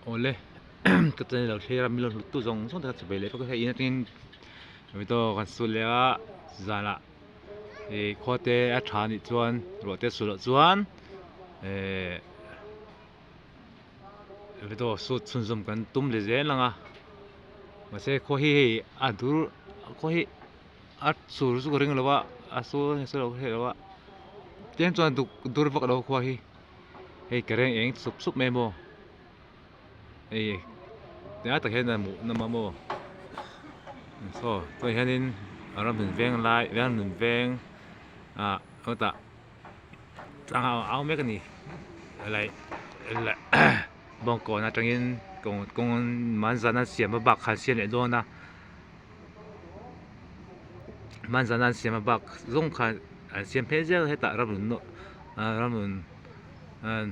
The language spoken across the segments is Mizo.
Awle ka channel lo thlir a min lo hlut tu zawng zawng te kha chawei leh vek a hei in atangin video kan sul leh a zanah ih khua te a tha anih chuan ruah te a sul loh chuan ehh video shoot chhunzawm kan tum leh zel ang a mahse khua hi hei a dur khua hi a sur chu ka ring lo a a sur a ni sawi loh ka hriat loh a tlem chuan duk dur vak lo khua hi hei ka reng eng sup sup mai maw hei tunah tak hian a hmuh nawm a maw saw tunah hianin a ram hlun veng lai ram hlun veng ah hawtah tlang a au mek a ni lai bawngkawn atangin kawng kawng manzana siam a bak kha an siam leh dawn a. Hmanzana an siam a bak zawng kha an siam phei zel a hetah ramrun nawh ah ramrun ah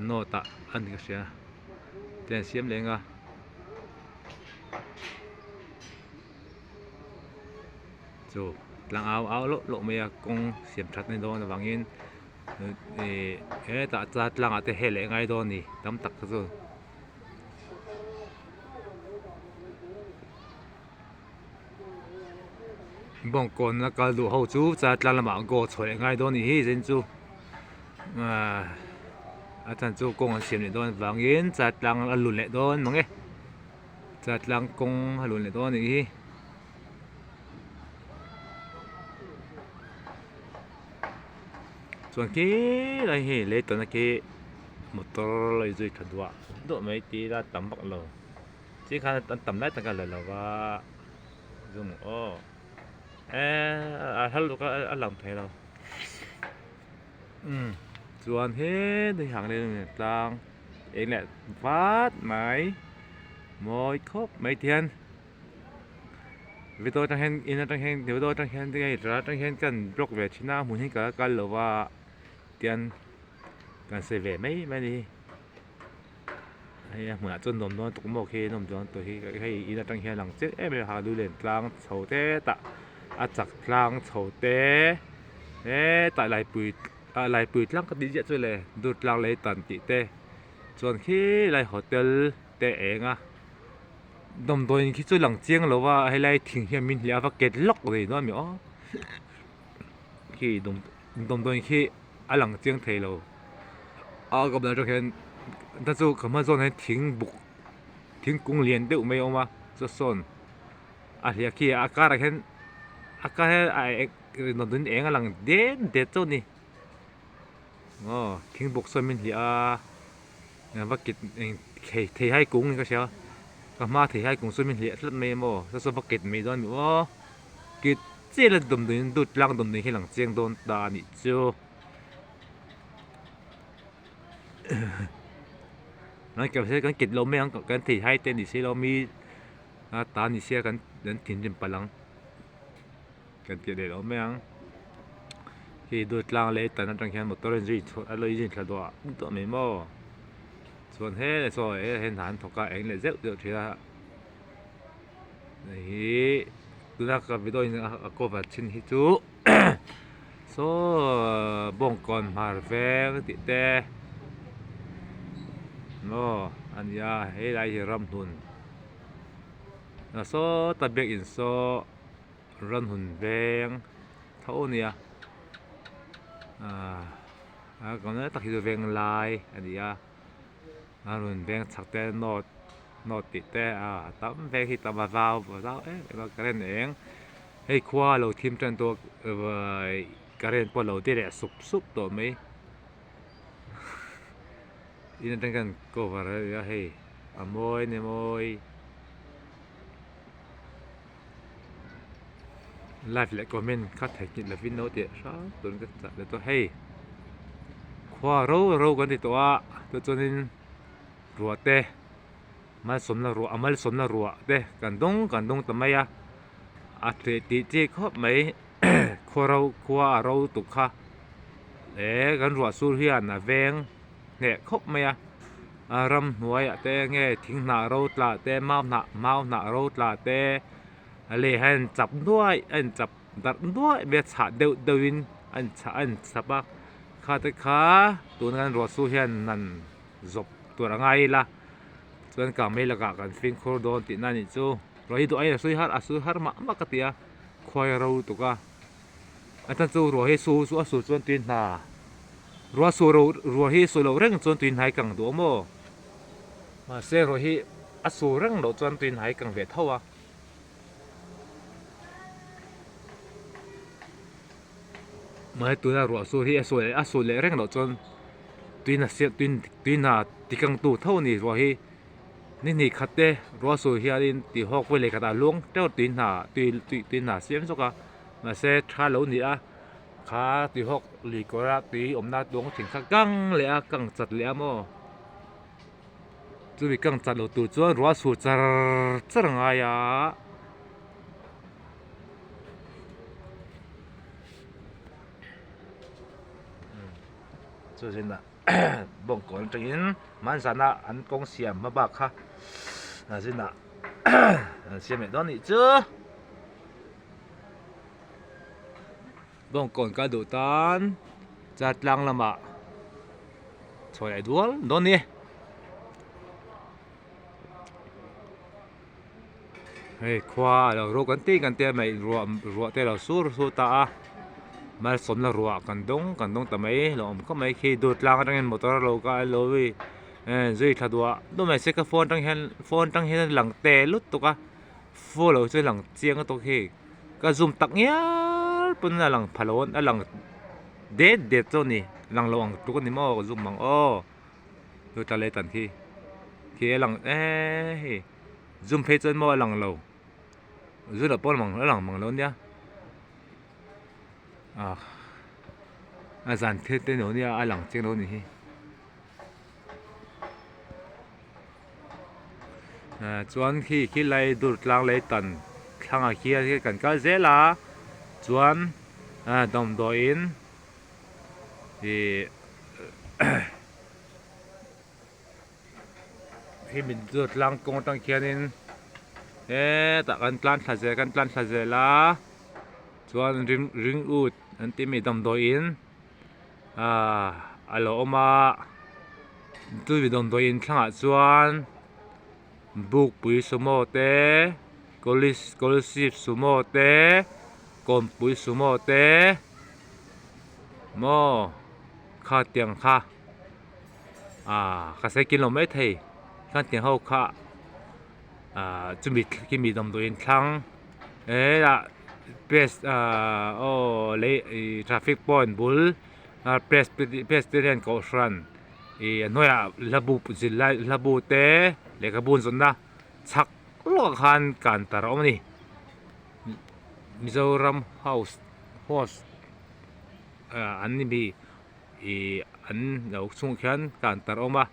nawt ah a ni ka hria te an siam leh ang a chu tlang au au loh loh mai a kawng siam that ni dawn avangin ihh hetah tlang ah te hel leh ngai dawn a ni tam tak kha chu. Bawngkawn a kal duh ho chu chaltlang lamah goal chhuah leh ngai dawn a nih hi zin chu ahh a chhan chu kawng an siam leh dawn avangin chaltlang a lun leh dawn mang e chaltlang kawng a lun leh dawn a nih hi. Chuan khi lai hi lei tawna khi motor lo inzui tha duah duah mai tih ila tam vak lo chi khan an tam lai tak a la lo va zoom aw eee a hla lutuk a a lang thei lo umm chuan he hang leh tlang eng leh vat mai mawi khawp mai ti hian. Video atang hian in atang hian video atang hian hei tah atang hian kan block ve thin a hmun hi ka la kal lo va tian kan sawi ve mai mai a ni hei a hmunah chuan nuam dawn tuk maw khi nawm dawn tawh hi hei in atang hian a lang chiang em em a lu len tlang chho te tah a chak tlang chho te hetah laipui ah laipui tlang ka tih ziah chu le dur tlang lei tan tih te chuan khi lai hotel te eng a. Dawmdawiin khi chu lang chiang lo a helai thing hian min hliah a va ket lawk rih dawn a mi aw khi dawmdawiin khi a lang chiang thei lo a ka bulah atang hian ta chu ka hma zawn ah hian thing buk thingkung lian deuh mai a awm a chu sawn a hliah khi a karah hian a kar hian a dawmdawiin eng a lang det det chauh a ni aw thingbuk sawn min hliah a. Va kit eng thei theihai kung in ka hria ka hma theihai kung chu min hliah tlat mai emaw saw saw va kit mai dawn a ni aw kit chiah ila dawmdawiin dut tlang dawmdawi hi lang chiang dawn ta a nih chu kan kit lo mai ang kan theihai te ni si lo mi a ta ni sia kan thinrim palh ang. Kan tih leh lo mai ang. Khi dawt tlang leh tan atang hian motor a inzui chhuah a lo inzui thla duah duah mai maw. Chuan he saw he he hna an thawk a eng leh zeuh zeuh thin a. Hei hi tuna ka video in a cover thin hi chu saw bawngkawn hmar veng tih te maw a nia helai hi ramhlun sawta biakin saw. Ran hun veng tho a nia ahh a kawng lai tak hi chu veng lai a ni a a rawn veng chhak te note note tih te a tam veng hi tam a zau a zau em em a current eng hei khua a lo thim tan tawh a current pawh a lo de leh sup sup tawh mai in atang hian cover a ni a hei a mawi a ni mawi. Like leh comment kha theihnghilh lovin lo teh hrang turin ka chah leh tawh hei khua ro ro kan ti tawh a chu chuanin ruah te malsawmna ruah a malsawmna ruah te kan dawng kan dawng ta mai a a tleh tih chi khawp mai khua ro khua a ro tuk kha eh kan ruah sur hian a veng hneh khawp mai a a ramhnuaiah te nge thing hnah ro tla te mau hnah mau hnah ro tla te a lei hian a inchap nuai a inchap darh nuai mai a chhah deuh deuhin a inchah a inchap a kha te kha tuna kan ruah chu hian nan zawp tur a ngai ila. Chuan kang mei lakah kan fimkhur dawn tihna a nih chu. Ruah hi duh aiin a sui har a sui har mah mah ka ti a, khuai a ro lutuk a. A chhan chu ruah hi su chu a su chuan tui hna ruah su ro ruah hi su loh reng chuan tui hnai kang duh a maw? Mahse ruah hi a su reng loh chuan tui hnai kang ve tho a. Mahse tuna ruah sur hi a su leh a su leh reng loh chuan tui hna siam tui tui hna ti kang tu tho a ni ruah hi. Ni hnih khat te ruah sur hianin tih hawk vel leh khatah luang teuh tui hna tui tui tui hna siam zawk a mahse tha lo ni a kha tui hawk lui kawr a tui awmna tuang thin kha kang leh a kang chat leh a maw chumi kang chat lo tur chuan ruah sur char char a ngai a. Bawngkawn atangin hmanzana an kawng siam hma bak kha a zinah an siam leh dawn a nih chu. Bawngkawn kal duh tan char tlang lamah chhuah leh dual dawn a ni. Hei khua a lo rawk an tih kan tia mai ruah ruah te a lo sur sur ta a malsawmna ruah kan dawng kan dawng ta mai lo awm khawp mai khi dawt tlang atangin motor a lo kal lo zui zui thla duah duah mai se ka phone atang hian phone atang hian a lang te lutuk a phone lo chu a lang chiang lutuk hei ka zoom tak ngial pawn a lang pha lo a lang det det chu a ni lang lo ang tluk a ni maw ka zoom ang aw. Chu tla leh tan khi khi a lang eee hei zoom phei chuan maw a lang lo zoom loh pawh a lang mang lo ania ah a zan thil te lo nia a lang chiang lo a nih hi ah chuan khi khi lai dur tlang leh tan thlangah khian kan kal zel a chuan ah damdawiin. Ih hei min chu tlang kawng atang khianin hetah kan tlan thla zel kan tlan thla zel a chuan ring ring ut an tih mai damdawiin ah a lo awm a chumi damdawiin thlangah chuan bukpui sumo te college scholarship sumo te kawmpui sumo te. Maw kha tiang kha ah ka sawi kin lo mai thei kha tiang ho kha ah chumi khimi damdawiin thlang helah press ah aw lei ih traffic point bul ah press presbyterian kohhran ih a hnuaiah hlabu zirlai hlabu te lehkhabu an zawnna chhak lawkah khan counter a awm a ni Mizoram house host ah an ni mi ih an lo chhungah khian counter a awm a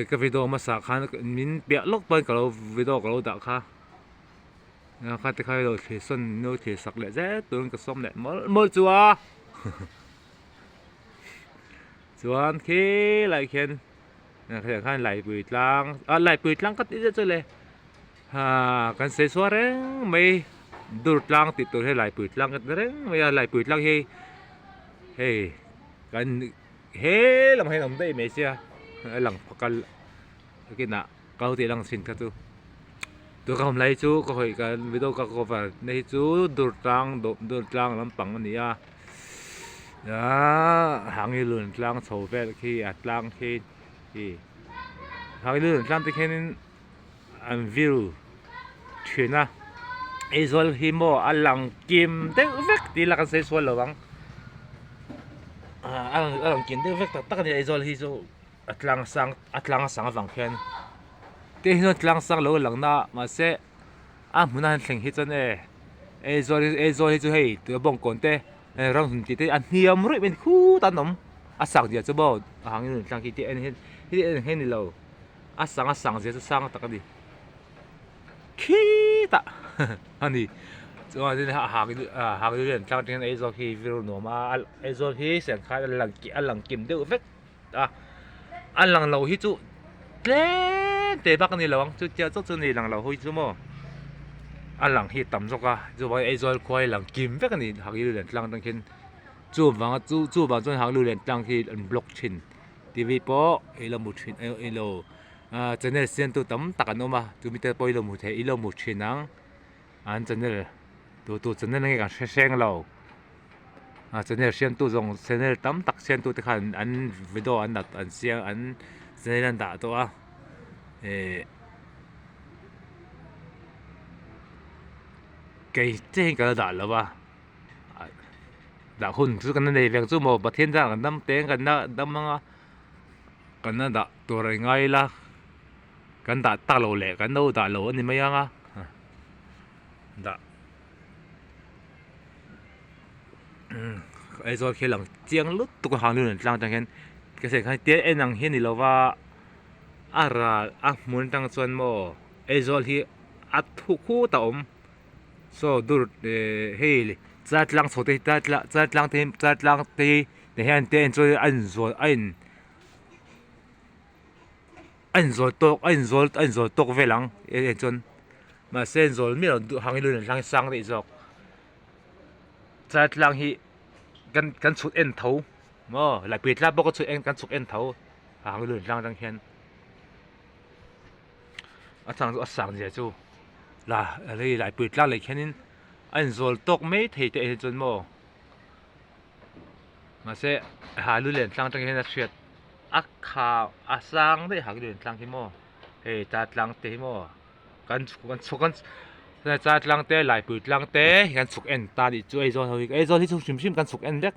ka video hmasa khan min piah lawk pawn ka lo video ka lo dah kha kha ti kha lo thlir sawn lo thlir sak leh zet turin ka sawm leh mawlh mawlh chu a chuan khilaiah khian hetiang khan laipui tlang ah laipui tlang ka tih zet chu le ah kan sawi chhuah reng mai dur tlang tih tur hi laipui tlang ka ti reng mai a laipui tlang hi hei kan he lamah hian a awm daih mai sia a lang phakal kinah ka lo tih lang thin kha chu tun ka awm lai chu ka hawi kan video ka cover na hi chu dur tlang dur tlang lampang a ni a. Ahh hangilun tlang chho vel khi a tlang khi ih hangilun tlang te khianin an view thin a Aizawl hi maw a lang kim deuh vek tih ila kan sawi sual lo ang ah a lang kim deuh vek tak tak a ni Aizawl hi chu a tlang sang a tlang sang avang khian te hi chuan tlang sang lo lang na mahse a hmun a han thleng hi chuan e Aizawl hi Aizawl hi chu hei tuna bawngkawn te ramhlun tih te a hniam ruih mai khut an awm a sak zia chu maw a hangin rawn tlang khi tih en hian heti en hian ni lo a sang a sang zia chu sang tak a ni khitah a ni chuan a hang a hang hi tlang atangin Aizawl khi vil nuam a Aizawl hi serkhan a lang a lang kim deuh vek a a lang lo hi chu tlem te bak a ni lo ang chu chiah chauh chu a ni lang lo hi chu maw a lang hi a tam zawk a chuvangin Aizawl khua hi lang kim vek a ni Hangil lian tlang atang khian chuvanga chu chuvang chuan Hangil lian tlang khi an block thin. T_V pawh i lo hmu thin i lo ah channel siam tu tam tak an awm a chumi te pawh i lo hmu thei i lo hmu thin ang an channel tu tu channel nge kan hre hreng lo ah channel siam tu zawng channel tam tak siam tu te khan an video an dah an siam an channel an dah tawh a eh kei chiah hi ka la dah lo a dah hun chu kan la nei ve ang chu maw Pathian zan kan dam teng kan la dam anga kan la dah tur a ngai ila kan dah tak loh leh kan lo dah lo a ni mai ang a dah Aizawl khi a lang chiang lutuk a hang lu nen tlang atang hian ka sawi khan tia en ang hi a ni lo va a ral a hmun atang chuan maw Aizawl hi a thu khut a awm saw dur eh hei chaltlang chho te hi chaltlang te hi chaltlang te hi ti hian te en chuan a inzawl a in a inzawl tawk a inzawl a inzawl tawk vel ang en chuan mahse inzawl miah lo duh hangin lu nen tlang hi sang daih zawk chaltlang hi kan kan chhut en tho maw laipui tlang pawh ka chhut en kan chhuk en tho a hangin lu nen tlang atang hian. A chang chu a sang zia chu la hei laipui tlang leh khianin a inzawl tawk mai thei te ah hian chuan maw mahse ha lu len tlang atang hian a hriat a kha a sang daih ha lu len tlang hi maw hei ta tlang te hi maw kan chhuk kan chhuk kan cha tlang te laipui tlang te kan chhuk en ta anih chu Aizawl ho hi Aizawl hi chu hrim hrim kan chhuk en vek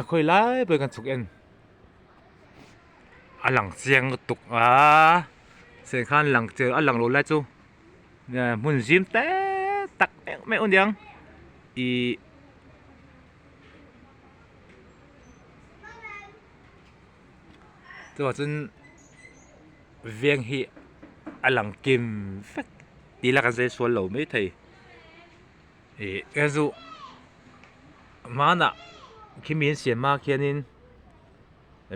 khawi lai pawh kan chhuk en. A lang chiang lutuk a seh khan lang chiang a lang lo lai chu hmun zim te tak meuh meuh a niang ihh chuvang chuan veng hi a lang kim vek tih la kan sawi sual lo maithei ihh ka zu hmanah khimi an siam hma khianin.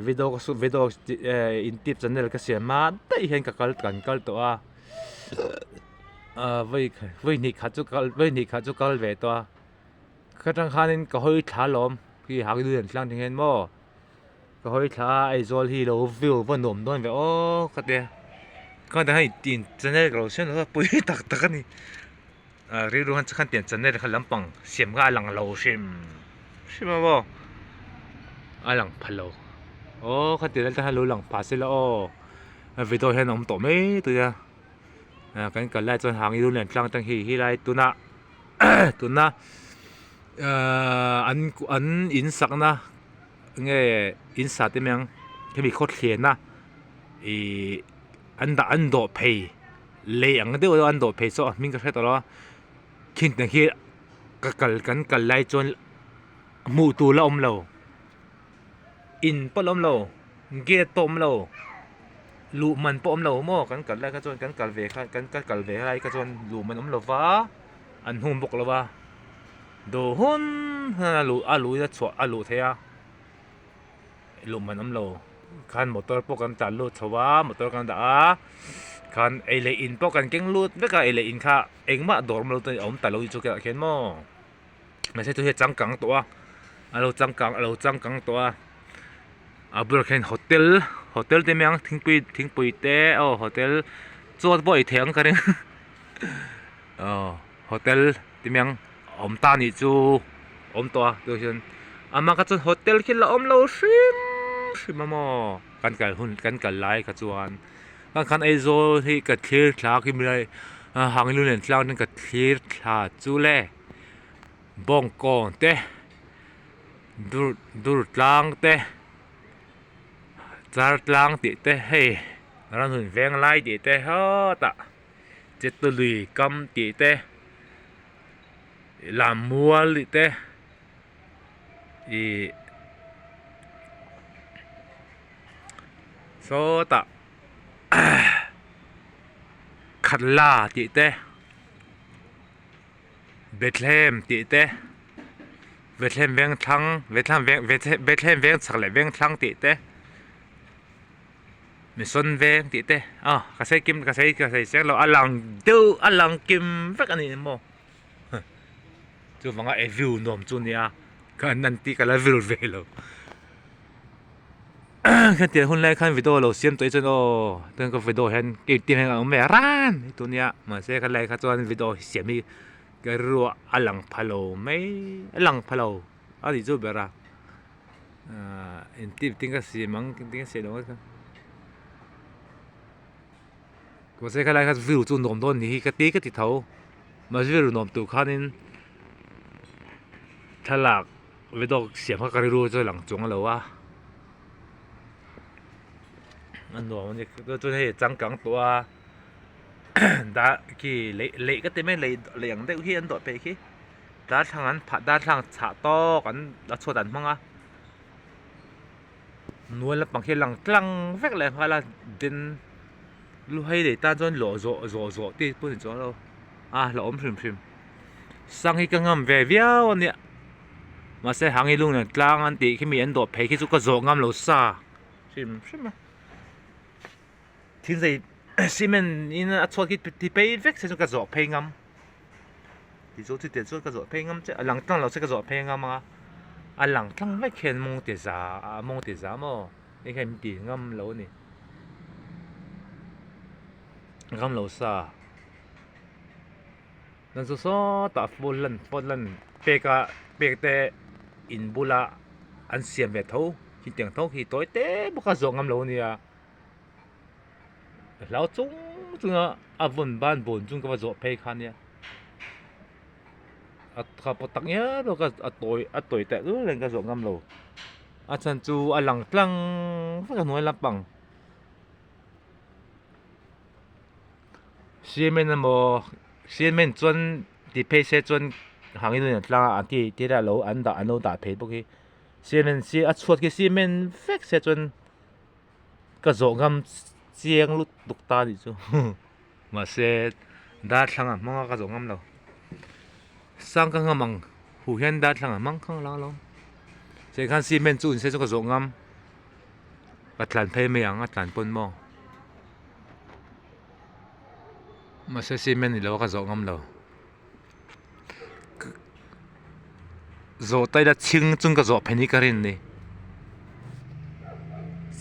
Video ka su video eh intip channel ka siam a daih hian ka kal kan kal tawh a ah vawi vawi hnih khat chu kal vawi hnih khat chu kal ve tawh a ka tang khanin ka hawi thla alawm khi hak lian tlang te hian maw ka hawi thla a Aizawl hi lo view va nuam dawn ve aw ka tia ka ti in channel ka lo siam lo a pui tak tak a ni ah rilru khan khan tiang channel kha lampang siam kha a lang lo hrim hrim a maw a lang pha lo aw kha ti lai te khan lo lang pha se la aw a video hian a awm tawh mai tui a ah kan kal lai chuan hang in tlang atang hei hi lai tunah tuna ahh an an in sakna nge in sa te mai ang hemi khawthliana ihh an dah an dawh phei. Lei ang deuh deuh an dawh phei chu a hming ka hre tawh lo a khing te khi ka kal kan kal lai chuan hmuh tur la awm lo in pawh la awm lo gate pawh awm lo luh man pawh awm lo maw kan kal lai kha chuan kan kal ve kha kan ka kal ve lai kha chuan luh man awm lo va an hung bawk lo va dawh hun hun a luh a luh in a chhuah a luh theih a luh man awm lo khan motor pawh kan tlan lut chho a motor kan dah a khan ei leh in pawh kan keng lut vek a ei leh in kha engmah dawr awm lo te a awm ta lo chu ah khian maw mahse chu hi a changkang tawh a a lo changkang a lo changkang tawh a a bulah khian hotel hotel te mai ang thingpui thingpui te aw hotel chaw te pawh ei theih ang ka ring aw hotel te mai ang a awm ta anih chu a awm tawh a tunah hian amah kha chuan hotel khi la awm lo hrim hrim a maw kan kal hun kan kal lai kha chuan khang khan Aizawl hi ka thlir thla khi mi lai hang lu nen tlang in ka thlir thla chu le bawngkawn te dur dur tlang te char tlang tih te hei ramhlun veng lai tih te hawtah. Chetului kam tih te Lammual tih te ih sawtah Khatla tih te Bethlehem tih te Bethlehem vengthlang Bethlehem veng Bethlehem vengchhak leh vengthlang tih te. Mission veng tih te aw ka sawi kim ka sawi ka sawi chiang lo a lang deuh a lang kim vek a ni maw chuvanga e view nuam chu nia ka nan tih ka la vil ve lo. Khatiang hun lai khan video lo siam tawh hi chuan aw chuan ka video hian keimah hian a awm ve ran tun nia mahse ka lai kha chuan video siam hi ka rilru a lang pha lo mai a lang pha lo a nih chu ber a ahh engtin tin ka siam ang engtin ka siam ang mahse ka lai kha view chu nuam dawn ni hi ka ti ka ti tho mahse view nuam tur khanin thlalak. Video siam kha ka rilru chu a lang chuang lo a, a nuam a ni chuan hei changkang tawh a dah khi lei lei ka ti mai lei lei ang deuh hi an dawh peih khi darthlang an phah darthlang chhah tawk an a chhuat an hmang a hnuai lampang khi a lang tlang vek leh nghal a den lu hei lei tan chuan lawh zawh zawh zawh te pawh a ni chuang lo a hlauhawm hrim hrim. Sang hi ka ngam ve viau a nia mahse hang hi lung nen tlang an tih khi mi an dawh phei khi chu ka zawh ngam lo sa hrim hrim a thil zei cement in a chhuat khi ti phei vek se chu ka zawh phei ngam ti chu chutiang chuan ka zawh phei ngam chiah a lang tlang lo se ka zawh phei ngam a a lang tlang vek hian mawng ti za mawng ti za maw hei hian min ti ngam lo a ni ngam lo sa. Nan chu sawtah phone lan phone lan pek a pek te in bula an siam ve tho khitiang tho khi tawi te bawk a zawh ngam lo ania hlau chung chung a a vawn ban bawn chung ka va zawh phei kha ania a kha pawh tak ngial bawk a a tawi a tawi teh lul nen ka zawh ngam lo a chhan chu a lang tlang vek a hnuai lampang. Cement emaw cement chuan ti phei se chuan hangin an tlang a an ti te lah lo an dah an lo dah phei bawk hi cement si a chhuat khi cement vek se chuan ka zawh ngam chiang lutuk ta anih chu mahse darthlalang ah hmang a ka zawh ngam lo sang ka ngam ang huh hian darthlalang ah hmang khang lang alawm chei khan cement chu inse chu ka zawh ngam ka tlan phei mai ang a tlan pawn maw. Mahse cement ni lo a ka zawh ngam lo zawh taila chhing chung ka zawh phei ni ka rin ni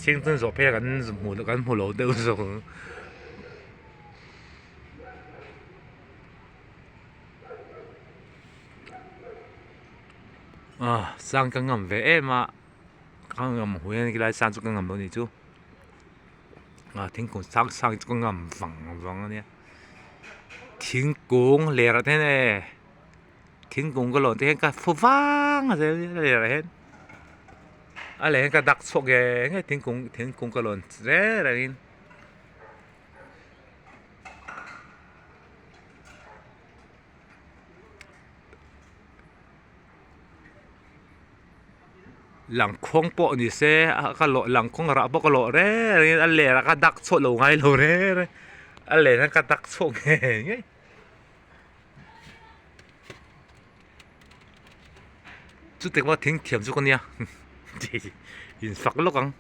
chhing chung zawh phei a kan hmuh kan hmu lo deuh zawk ang ah sang ka ngam ve em a ka ngam hu hian khilai sang chu ka ngam lo a nih chu. Ah thingkung sang sang chu ka ngam vang vang a nia thingkung ler ah te hian e thingkung ka lawn te hian ka fu vang a zel a ler ah hian a leh hian ka dak chhuak nge nge thingkung thingkung ka lawn reng reng in. Langkhuang pawh ni se a ka lawh langkhuang rah pawh ka lawh reng reng in a ler ah ka dak chhuah lo ngai lo reng reng a ler hian ka dak chhuak ngei ngei. Chutiang pawh thing thiam chu ka nia in fak lawk ang.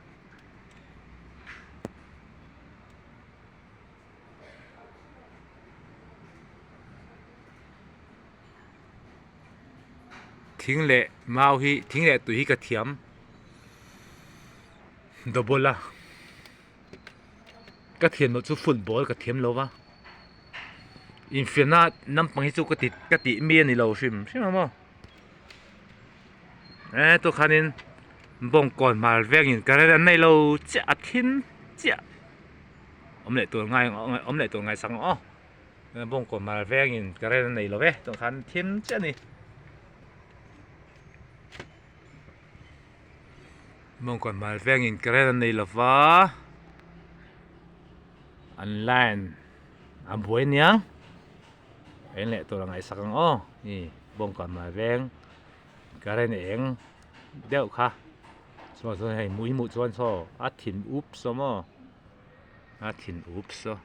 Thing leh mau hi thing leh tui hi ka thiam double a ka thiam loh chu football ka thiam lo va infiamna nampang hi chu ka ti ka tih mi a ni lo hrim hrim a maw e tah khanin bawngkawn hmar vengin current an nei lo chiah a thim chiah awm leh tur ngai awm leh tur ngaihsak ang aw. Bawngkaw hmar vengin current a nei lo ve tah khan thim chiah a ni bawngkaw hmar vengin current a nei lo va an line a buai aniang eng leh tur a ngaihsak ang aw ni bawngkaw hmar veng current eng deuh kha chuan chuan hei hmuh i hmuh chuan saw a thin up saw maw a thin up saw.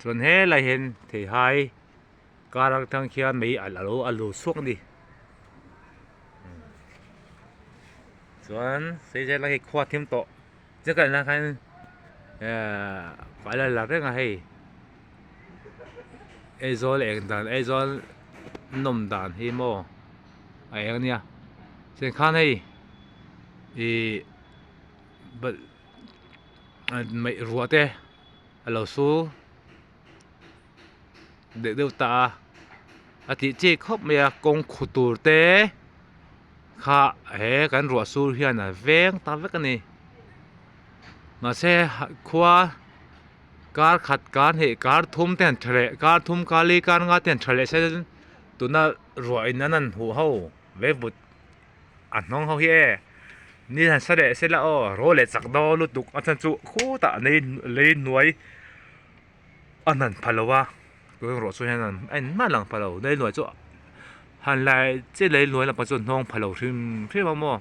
Chuan helai hian theihai kar atang khian mei alh alo a lo chhuak a ni chuan sei zet lai hi khua thim tawh chiah ka en lai khan ehh a la la reng a hei Aizawl eng dan Aizawl nawm dan hi maw a eng a nia chuan khan hei ihh. ruah te a lo sur deuh deuh ta a a tih chi khawp mai a kawng khu tur te kha he kan ruah sur hian a veng ta vek a ni mahse khua kar khat kar hnih kar thum te han tha leh kar thum kar li kar nga te han tha leh se tuna ruah in an han huh ho ve vut a hnawng ho hi e ni han sa leh sela aw raw leh chak dawn lutuk a chhan chu khutah lei lei hnuai a hnan pha lo a tun ruah chu hian a engmah a lang pha lo lei hnuai chu han lai chiah lei hnuai lampang chu a hnawng pha lo hrim hrim a maw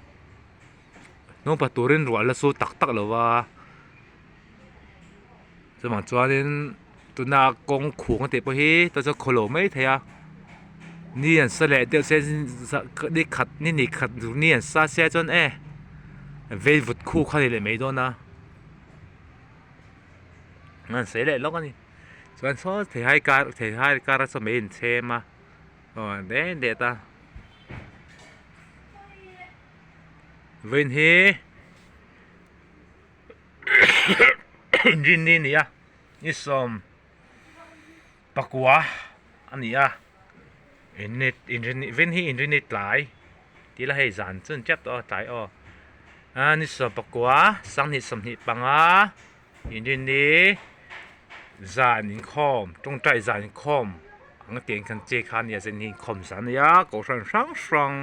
hnawng pha turin ruah la su tak tak lo va chuvang chuanin tuna kawng khung a tih pawh hi te chu khaw lo mai thei a ni an sa leh deuh se ni khat ni ni khat ni an sa sia chuan e vei vut khu kha a ni leh mai dawn a. An sawi leh lawk a ni chuan saw theihai kar theihai kar a saw mai inchhem a aw det det a vawiin hi rinni a ni a ni sawm pakua a ni a vawiin hi inrinni tlai tih la hei zan chu an tep tawh a tlai aw a ni 10 2025 inrinni zan inkhawm tawngtai zan inkhawm ang tih ang khan che kha a nia zan hi inkhawm zan a nia kohhran hrang hrang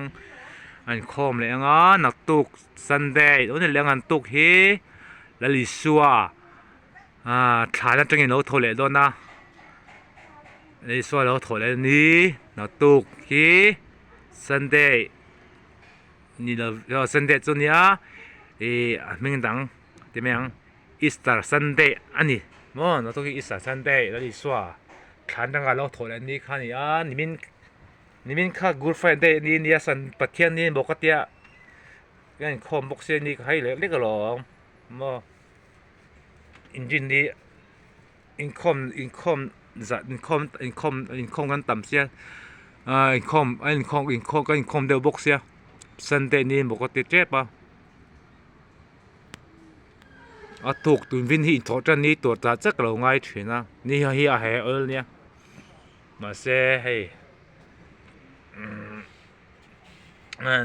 a inkhawm leh ang a naktuk sunday lo ni leh ang an tuk hi Lal Isua ah thlan atangin a lo thaw leh dawn a Lal Isua a lo thaw leh a ni naktuk hi sunday ni lo aw sunday chu nia ih a hming dang ti mai ang Easter Sunday a ni maw naktuk hi Easter Sunday Lal Isua thlan atanga lo thawh leh ni kha a ni a nimin nimin kha Good Friday a ni nia san Pathian ni maw ka tia ka inkhawm bawk sia ni ka hai leh lek alawm maw inrinni inkhawm inkhawm zah inkhawm inkhawm inkhawm kan tam sia ah inkhawm a inkhawm inkhawm ka inkhawm deuh bawk sia Sunday ni maw ka ti tep a. A tuk tun vin hi inthawh tan ni tur tah chiah ka lo ngai thin a ni hi a he awl nia mahse hei umm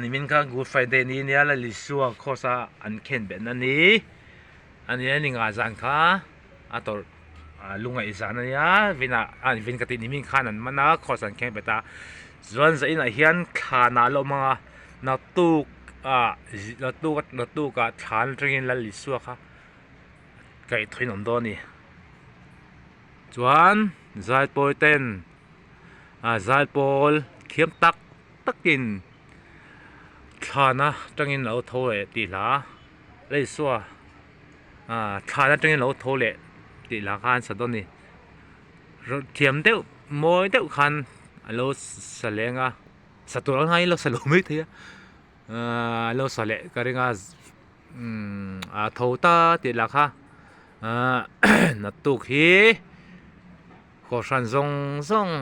nimin kha good friday ni nia la Isua cross a an khen bet na ni a ni a ni ngah zan kha a tawrh a lungaih zan a nia vinah a vin ka tih nimin khan an man a cross an khen bet a chuan zah inah hian thlan ah a la awm ang a naktuk ah naktuk naktuk ah thlan atangin Lal Isua kha kaih thaw in awm dawn a ni chuan zaipawl ten ah zaipawl thiam tak takin thlan atangin a lo tho leh tih hla Lal Isua ah thlan atangin a lo tho leh tih hla kha an sa dawn a ni thiam deuh mawi deuh khan a lo sa leng a. Sa tur ang aiin lo sa lo mai thei a ahh lo sa leh ka ring a umm a tho ta tih lah kha ahh naktuk hi kohhran zawng zawng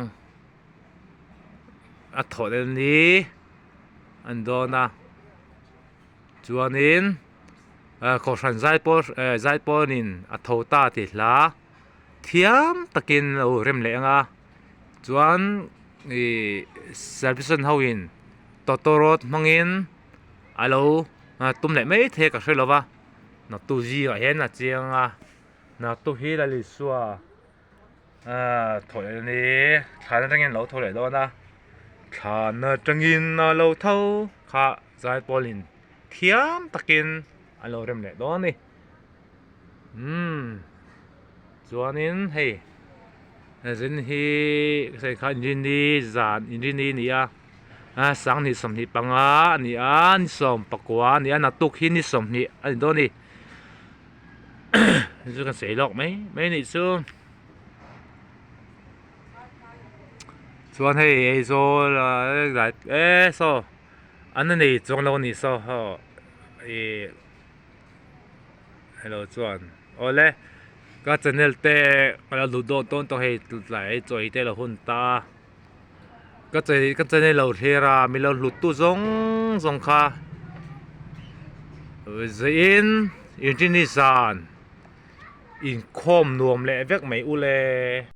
a thawh leh ni an dawn a chuanin ah kohhran zaipawl eh zaipawlin a tho ta tih hla thiam takin a lo rem leh ang a chuan. Ihh service ho in tawtawrawt hmangin a lo tum leh mai thei a ka hre lo va naktuk zingah hian a chiang a naktuk hi Lal Isua ahh thawh leh ni thlan atangin a lo tho leh dawn a thlan atangin a lo tho kha zaipawl in thiam takin a lo rem leh dawn a ni umm. Chuanin hei zin hi sawi kha inrini zan inrini a ni a a sanghnih 25 a ni a ni 19 a ni a naktuk hi ni 20 a ni dawn a ni chu kan sawi lawk mai mai a nih chu chuan hei Aizawl ah e saw an nei chuang lo a ni saw haw ih. Hello chuan awle ka channel te ka lo duh dawn dawn tawh hei tlai chaw ei te lo hun ta ka chei ka channel lo thlir a mi lo hlut tu zawng zawng kha zaiin. Inrinni zan inkhawm nuam leh vek mai ule.